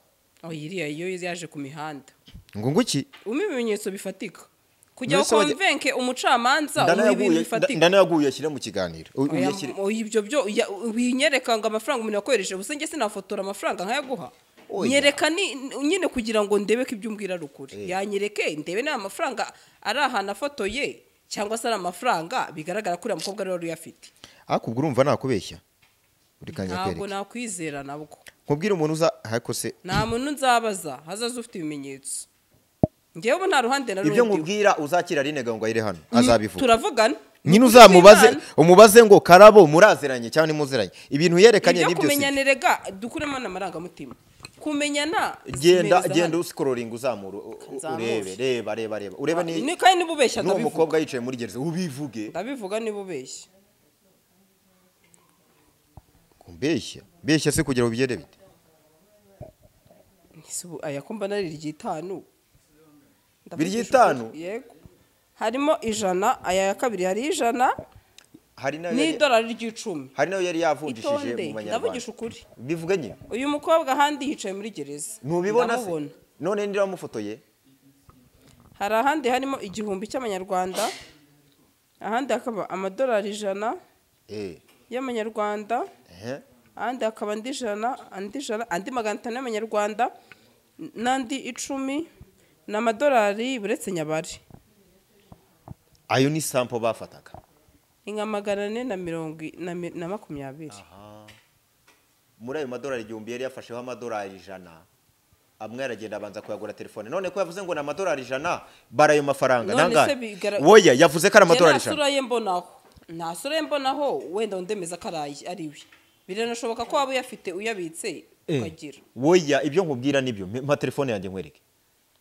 Oh, iriya iyo yaje ku mihanda. Ngo nguki? Umpe ibimenyetso bifatika. Kujya ukonvenke umucamanza umpe ibintu bifatika. Ndanayaguye ashyire mu kiganiro. Ibyo byo winyereka ngo amafaranga umuntu yakoresheje, ubuse ngiye sinafotora amafaranga nkayaguha? Nyereka nyine kugira ngo ndebe ko ibyo umbwira ari ukuri. Yanyereke ndebe niba amafaranga ari ahantu afotoye cyangwa se ari amafaranga bigaragara ko uriya mukobwa ari wari uyafite. Ariko ubwo urumva nakubeshya? Ntabwo nakwizera nabwo. Nkubwira umuntu uza ariko se nta muntu nzabaza, hazaza ufite ibimenyetso. Ngewe ubu nta ruhande na rumwe. Ibyo nkubwira uzakira Aline Gahongayire hano azabivuga. Turavugana. Nyine uzamubaze, umubaze ngo Karabo muraziranye cyangwa nimuziranye. Ibintu yerekanye nibyo. Ibyo kumenyana rega dukuremo n'amarangamutima. Kumenyana genda genda uscrolling uzamura urebe, reba reba reba. Urebe ni kandi niba ubeshya ndabivuga. N'uwo mukobwa yicaye muri gereza ubivuge. Ndabivuga niba ubeshya. Kumbeshya? Mbeshya se kugira ubigende bite? Aya ko mbona ari iry'itanu. Iry'itanu? Yego. Harimo 100, aya ya kabiri hari 100. Hari nayo n'idolari ry'icumi. Hari nayo yari yavunjishije mu banyarwanda. Ndavugisha ukuri. Bivuge nyine. Uyu mukobwa ahandi yicaye muri gereza. Ntubibona se? None ndira wamufotoye? Hari ahandi harimo 1000 cy'amanyarwanda. Ahandi hakaba amadolari 100. Y'amanyarwanda. Ahandi hakaba andi 100, andi 100, andi 500 y'amanyarwanda n'andi 10 n'amadolari buretse nyabari. Ayo ni sample bafataga. Inka 420. Muri ayo madolari 1000 yari yafasheho amadolari 100. Amwe aragenda abanza kuyagura telefone. None ko yavuze ngo na amadolari 100 bara ayo mafaranga nangahe? Oya yavuze ko ari amadolari 100. Nta sura ye mbonaho. Nta sura ye mbonaho wenda ndemeza ko ari we. Biranashoboka ko waba uyafite uyabitse ukagira. Oya ibyo nkubwira nibyo. Mpa telefone yanjye nkwereke.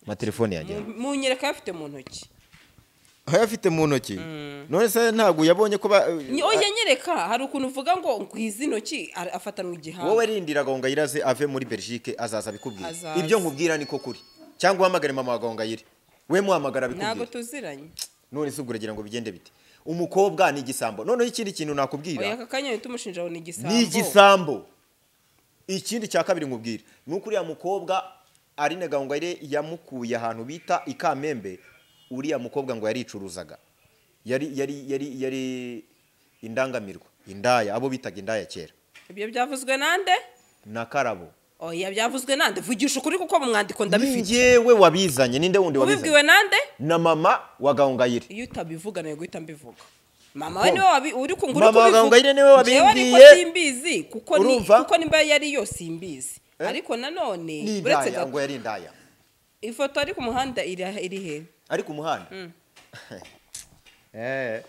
Mpa telefone yanjye. Munyereka yafite mu ntoki. Ayafite mu ntoki. None se ntago yabonye ko oya nyereka hari ukuntu uvuga ngo ngwizi ntoki afatanwa igihanga. Wowe rindira Gahongayire aze ave muri Belgique azaza bikubwira. Ibyo nkubwira niko kuri. Cyangwa uhamagare mama wa Gahongayire. We muhamagara bikubwira. Ntago tuziranye. None se ubwo uragira ngo bigende bite? Umukobwa ni igisambo. None ikindi kintu nakubwira. Oya kakanya tumushinja ngo ni igisambo. Ni igisambo. Ikindi cya kabiri nkubwira. Nuko uriya mukobwa Aline Gahongayire yamukuye ahantu bita Ikamembe. Uriya mukobwa ngo yaricuruzaga. Yari indangamirwa, indaya, abo bitaga indaya kera. Ibyo byavuzwe nande? Na Karabo. Oya byavuzwe nande? Vugisha ukuri kuko mu mwandiko ndabifite. Njyewe wabizanye, ninde wundi wabizanye? Ubibwiwe nande? Na mama wa Gahongayire. Iyo utabivuga nayo guhita mbivuga. Mama we niwe wabi uri kungura kubivuga. Mama wa Gahongayire niwe wabimbwiye. Ariko simbizi kuko ni kuko nimba yari yo simbizi. Ariko nanone uretse ngo yari indaya. Ifoto ari ku muhanda iri he? Ari ku muhanda.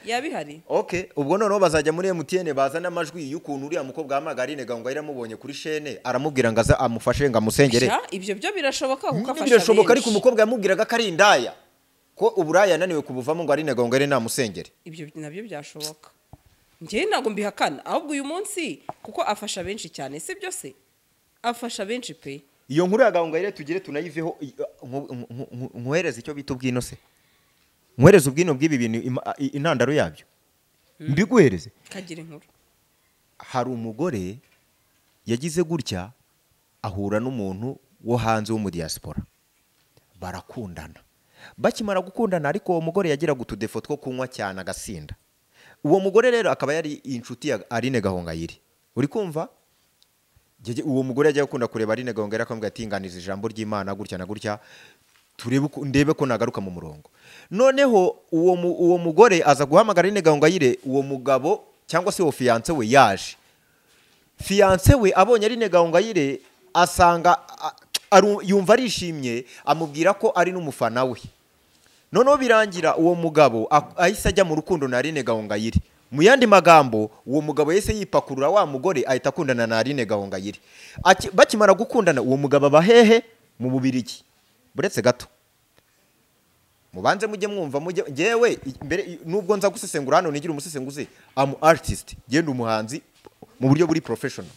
Yabihari. Okay, ubwo noneho bazajya muri MTN bazana amajwi y'ukuntu uriya mukobwa ahamagara Aline Gahongayire amubonye kuri chaîne aramubwira ngo aza amufashe ngo amusengere. Ibyo byo birashoboka kuko afasha. Birashoboka ariko umukobwa yamubwiraga ko ari indaya. Ko uburaya yananiwe kubuvamo ngo Aline Gahongayire namusengere. Ibyo nabyo byashoboka. Njye ntago mbihakana ahubwo uyu munsi kuko afasha benshi cyane si byo se? Afasha benshi pe. Iyo nkuru ya Gahongayire tugire tunayiveho nkuhereze icyo bita ubwino se. Nkuhereze ubwino bw'ibi bintu intandaro yabyo. Mbiguhereze. Kagira inkuru. Hari umugore yagize gutya ahura n'umuntu wo hanze wo mu diaspora. Barakundana. Bakimara gukundana ariko uwo mugore yagiraga utudefo two kunywa cyane agasinda. Uwo mugore rero akaba yari inshuti ya Aline Gahongayire. Uri kumva? Uwo mugore yajya gukunda kureba Aline Gahongayire akamubwira ati nganiza ijambo ry'Imana gutya na gutya turebe ndebe ko nagaruka mu murongo. Noneho uwo mugore aza guhamagara Aline Gahongayire, uwo mugabo cyangwa se uwo fiance we yaje. Fiance we abonye Aline Gahongayire asanga yumva arishimye amubwira ko ari n'umufana we. Noneho birangira uwo mugabo ahise ajya mu rukundo na Aline Gahongayire. Mu yandi magambo, uwo mugabo yese yipakurura wa mugore ahita akundana na Aline Gahongayire. Bakimara gukundana uwo mugabo aba hehe? Mu Bubirigi. Buretse gato, mubanze mujye mwumva, mujye ngewe mbere nubwo nza gusesengura hano nigira umusesenguzi, am artist, genda umuhanzi mu buryo buri professional.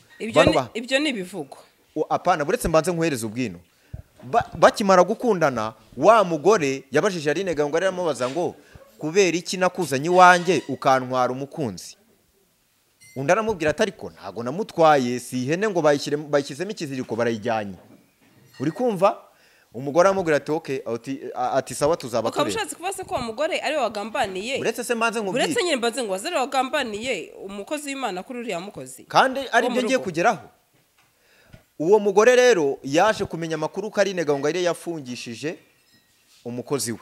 Ibyo ni ibivugo. Apana, buretse mbanze nkuhereza ubwino. Bakimara gukundana wa mugore yabajije Aline Gahongayire aramubaza ngo kubera iki nakuzanye iwanjye ukantwara umukunzi? Undi aramubwira ati ariko ntago namutwaye, si ihene ngo bayishyizemo ikiziriko barayijyanye. Uri kumva? Umugore aramubwira ati okay, ati sawa tuzaba tureba. Ukaba ushatse kuvuga se ko uwo mugore ari we wagambaniye? Uretse se mbanze nkubwire. Uretse nyine mbanze ngo ari we wagambaniye umukozi w'Imana kuri uriya mukozi. Kandi ari byo ngiye kugeraho. Uwo mugore rero yaje kumenya amakuru ko Aline Gahongayire yafungishije umukozi we,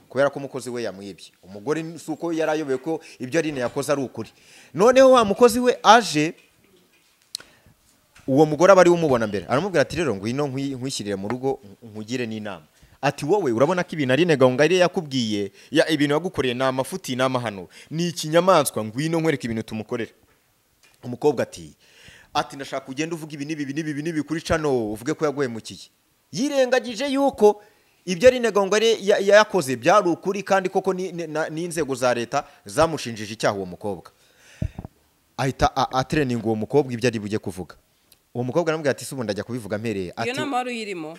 kubera ko umukozi we yamwibye. Umugore suko yarayobeye ko ibyo Aline yakoze ari ukuri. Noneho wa mukozi we aje, uwo mugore abari umubona mbere aramubwira ati rero ngwino nkwishyirire mu rugo nkugire n'inama. Ati wowe urabona ko ibintu Aline Gahongayire yakubwiye, ya ibintu yagukoreye ni amafuti n'amahano, ni ikinyamaswa, ngwino nkwereke ibintu tumukorera. Umukobwa ati ndashaka ugenda uvuga ibi n'ibi n'ibi n'ibi kuri channel, uvuge ko yaguhemukiye. Yirengagije yuko ibyo Aline Gahongayire yakoze byari ukuri, kandi koko n'inzego za leta zamushinjije icyaha uwo mukobwa. Ahita atreninga uwo mukobwa ibyo ari bujye kuvuga. Uwo mukobwa aramubwira ati subu ndajya kubivuga mpereye. Ati iyo nama wari uyirimo?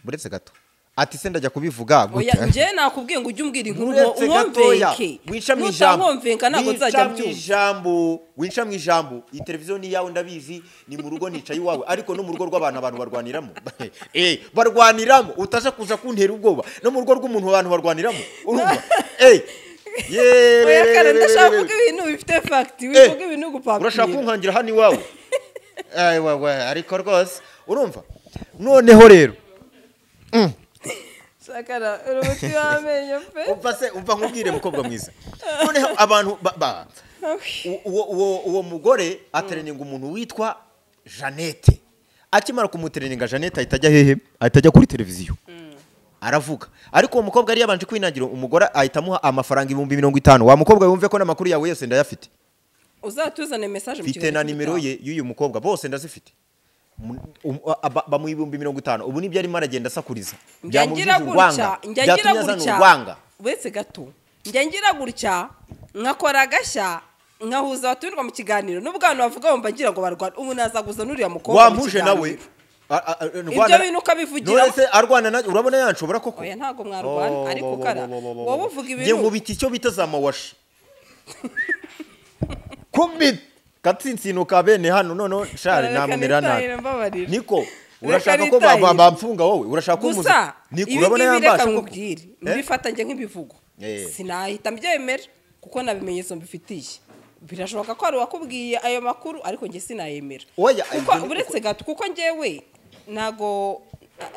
Buretse gato. Ati se ndajya kubivuga gute? Oya, nje nakubwiye ngo ujye umbwira inkuru nkomveke. Winca mu ijambo. Nkomveka ntabwo nzajya mbyumva. Ijambo, winca mu ijambo. Iyi televiziyo ni yawe ndabizi, ni mu rugo nicaye iwawe, ariko no mu rugo rw'abantu abantu barwaniramo. Barwaniramo, utaje kuza kuntera ubwoba. No mu rugo rw'umuntu abantu barwaniramo. Urumva? Oya kare, ndashaka kuvuga ibintu bifite fact, wivuga ibintu gupapira. Urashaka kunkangira hano iwawe? Wewe ariko rwose urumva. Noneho rero Sakara urubuti wamenye pe. Umva se, umva nkubwire mukobwa mwiza. Noneho abantu uwo mugore atreninga umuntu witwa Jeannette. Akimara kumutreninga Jeannette ahita ajya hehe? Ahita ajya kuri televiziyo. Aravuga. Ariko uwo mukobwa yari yabanje kwinangira, umugore ahita amuha amafaranga 50,000. Wa mukobwa yumve ko n'amakuru yawe yose ndayafite. Uzatuzane message mu kiganiro. Mfite na nimero ye y'uyu mukobwa bose ndazifite. Bamuha 50,000. Ubu nibyo arimo aragenda asakuriza. Njya ngira gutya. Uretse gato. Njya ngira gutya nkakora agashya nkahuza abatumirwa mu kiganiro. Nubwo abantu bavuga bumva ngira ngo barwana, ubu nazaguza n'uriya mukobwa. Wampuje nawe. Ibyo bintu ukabivugira. None se arwana na urabona yanshobora koko? Oya ntago mwarwana, ariko kara wowe uvuga ibintu. Ngiye nkubita icyo bita za mawashi. Kumbi katsintsino ka bene hano noneho shari namumera nabi. Niko urashaka ko bamfunga wowe, urashaka kumuza. Niko urabona yambasha koko. Mbifata nje nk'ibivugo. Sinahita mbyemera kuko nabimenyetso mbifitiye. Birashoboka ko ari wakubwiye ayo makuru ariko nge sinayemera. Kuko uretse gato kuko ngewe nago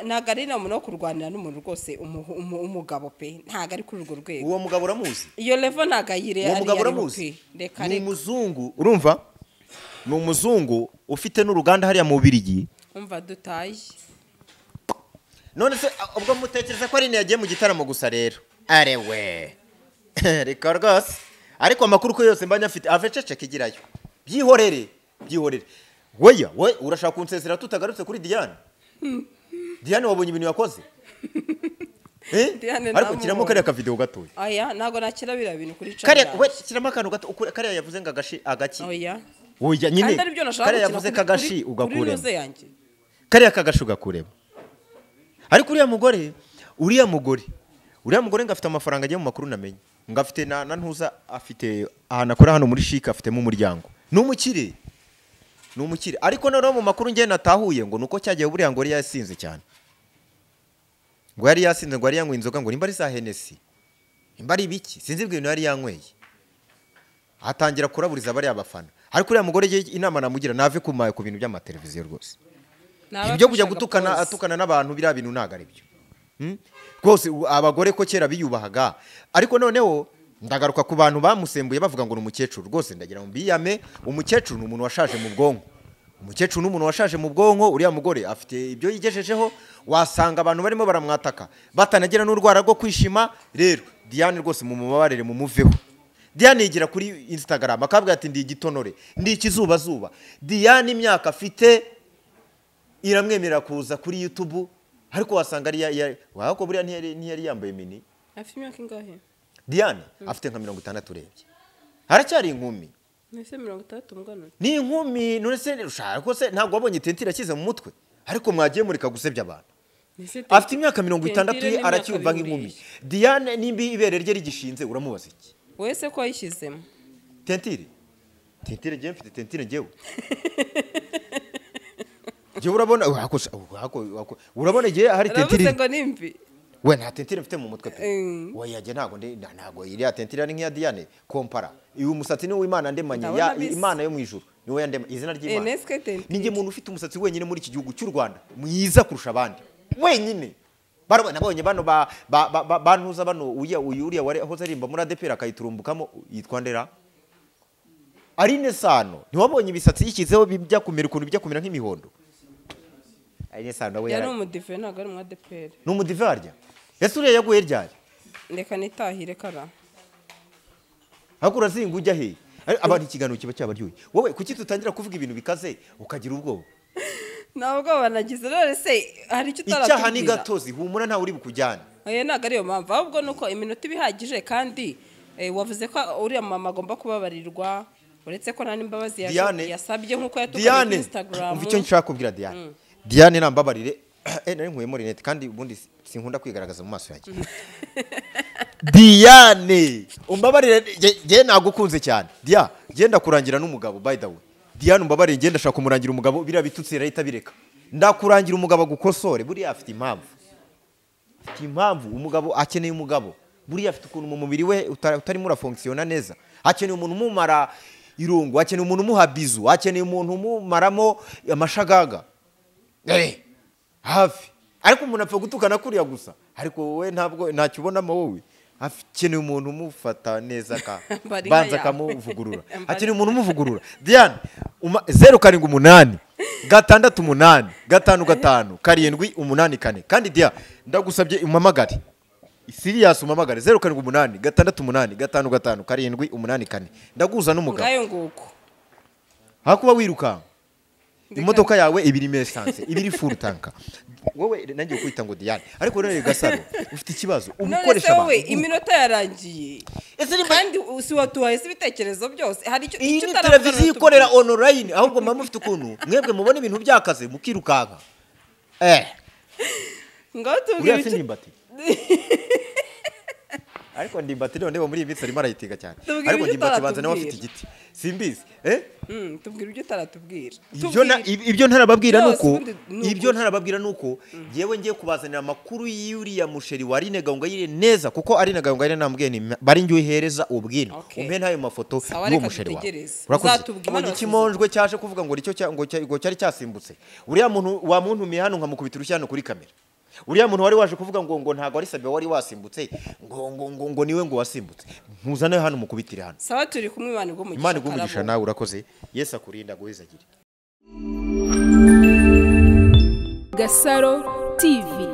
nagari na umuntu wo kurwanira n'umuntu rwose umugabo pe, ntago ari kuri urwo rwego. Uwo mugabo uramuzi? Iyo level nagayire ari. Uwo mugabo uramuzi? Ni umuzungu, urumva? Ni umuzungu ufite n'uruganda hariya mu Bubiligi. Umva dutaye. None se ubwo mutekereza ko Aline yagiye mu gitaramo gusa rero? Arewe. Reka rwose. Ariko amakuru ko yose mbanya afite avecece kigirayo. Byihorere, byihorere. Weya, we urashaka kunsezera tutagarutse kuri Diane? Diane wabonye ibintu yakoze? Ariko kiramo kariya ka video gatoya. Oya, nago nakira bira bintu kuri channel. Kariya we kiramo akantu gato, kariya yavuze ngo agashi agaki. Oya. Oya nyine. Kariya yavuze kagashi ugakuremo. Kariya kagashi ugakuremo. Ariko uriya mugore ngo afite amafaranga agiye mu makuru namenye. Ngo afite na ntuza afite ahantu akora hano muri Chic afitemo umuryango. Ni umukire. Ariko noneho mu makuru ngiye natahuye ngo nuko cyagiye buriya ngo yari yasinze cyane. Ngo yari yasinze ngo yari yanyweye inzoga ngo nimba ari za Hennessy. Nimba ari ibiki sinzi ibintu yari yanyweye. Atangira kuraburiza bariya bafana. Ariko uriya mugore inama namugira nave kumaye ku bintu by'amateleviziyo rwose. Ibyo kujya gutukana atukana n'abantu biriya bintu ntago ari byo. Rwose abagore ko kera biyubahaga. Ariko noneho ndagaruka ku bantu bamusembuye bavuga ngo ni umukecuru. Rwose ndagira ngo mbiyame, umukecuru ni umuntu washaje mu bwonko. Umukecuru ni umuntu washaje mu bwonko, uriya mugore afite ibyo yigejejeho, wasanga abantu barimo baramwataka batanagira n'urwara rwo kwishima. Rero Diane rwose mumubabarire mumuveho. Diane yigira kuri Instagram akabwira ati ndi igitonore, ndi ikizuba zuba. Diane imyaka afite iramwemerera kuza kuri YouTube, ariko wasanga ari wako buriya ntiyari yambaye mini. Afite imyaka ingahe? Diane afite nka 60 urebye. Haracyari inkumi. Nese 60 mugano. Ni inkumi none se ushaka ko se ntabwo wabonye tentire akize mu mutwe, ariko mwagiye murika gusebya abantu. Afite imyaka 60 ye aracyumva nk'inkumi. Diane nimbi ibere rye rigishinze uramubaza iki? Wese ko yayishyizemo tentire. Tentire ngiye mfite tentire ngewe. Ngewe urabona urabona igihe hari tentire. Uravuze ngo nimbi. We nta tentire mfite mu mutwe pe. We yaje ntago ntago iriya tentire ari nk'iya Diane kompara. Uyu musatsi ni uw'Imana ndemanye ya Imana yo mu ijuru. Ni we yandema izina ry'Imana. Ninjye muntu ufite umusatsi wenyine muri iki gihugu cy'u Rwanda mwiza kurusha abandi. Wenyine. Barabona nabonye bano bantuza bano uya uriya wari aho zarimba muri ADPR akayiturumbukamo yitwa ndera. Aline Sano ntiwabonye ibisatsi yishyizeho bijya kumera ukuntu bijya kumera nk'imihondo. Aline Sano we yari umudive ntago ari mu ADPR. Ni umudive arya. Ese uriya yaguye ryari? Ndeka nitahire kara. Hakura zinga ujya he? Abantu ikiganiro kiba cyabaryoye. Wowe kuki tutangira kuvuga ibintu bikaze ukagira ubwoba? Ntabwo banagize none se hari icyo utaratubwira. Icyaha ni gatozi humura ntawe uri bukujyana. Oya ntago ariyo mpamvu ahubwo nuko iminota ibihagije kandi wavuze ko uriya mama agomba kubabarirwa uretse ko nta n'imbabazi yasabye nkuko yatukanye kuri Instagram. Umva icyo nshaka kubwira Diane. Diane nambabarire nari nkuyemo rinete kandi ubundi sinkunda kwigaragaza mu maso yanjye. Diane umbabarire nge nagukunze cyane. Dia genda kurangira n'umugabo by the way. Diane umbabarire ngenda ashaka kumurangira umugabo biriya bitutsi irahita bireka. Ndakurangira umugabo agukosore buriya afite impamvu. Afite impamvu umugabo akeneye umugabo. Buriya afite ukuntu mu mubiri we utarimo urafonctiona neza. Akeneye umuntu umumara irungu, akeneye umuntu umuha bizu, akeneye umuntu umumaramo amashagaga. Hafi. Ariko umuntu apfa gutukana kuriya gusa. Ariko wowe ntabwo ntacyo ubonamo wowe. Akeneye umuntu umufata neza ka banza kamuvugurura. Akeneye umuntu umuvugurura. Diane 078 6 8 5 5 7 8 4. Kandi Dia ndagusabye umamagare. Serious umamagare 078 6 8 5 5 7 8 4. Ndaguza n'umugabo. Ngayo nguko. Hakuba wiruka. Imodoka yawe ibiri mesanse, ibiri full tank. Wowe nangiye kwita ngo Diane. Ariko rero Gasaro ufite ikibazo umukoresha abantu. Iminota yarangiye. Kandi si watuhaye ibitekerezo byose. Hari icyo utaravugana. Televiziyo ikorera online ahubwo mama mufite ukuntu mwebwe mubona ibintu byakaze mukirukanka. Ngaho tubwire icyo ndimbati. Ariko ndimbati none bo muri iyi minsi arimo arayitiga cyane. Ariko ndimbati banza nawe afite igiti. Simbizi. Tubwire ibyo utaratubwira. Ibyo ntarababwira nuko ibyo ntarababwira nuko yewe ngiye kubazanira amakuru y'uriya musheri wa Aline Gahongayire neza kuko Aline Gahongayire nambwiye ni bari ngiye uhereza ubwino. Umpe ntayo mafoto y'uwo musheri wawe. Urakoze. Ikimonjwe cyaje kuvuga ngo icyo ngo cyari cyasimbutse. Uriya muntu wamuntumiye hano nkamukubita urushyano kuri kamera. Uriya muntu wari waje kuvuga ngo ngo ntago ari Sabe wari wasimbutse ngo ngo ngo ngo niwe ngo wasimbutse ntuzane hano mukubitire hano. Sawa turi kumwe Imana igumugisha. Imana igumugisha nawe urakoze. Yesu akurinda guhezagire. Gasaro TV.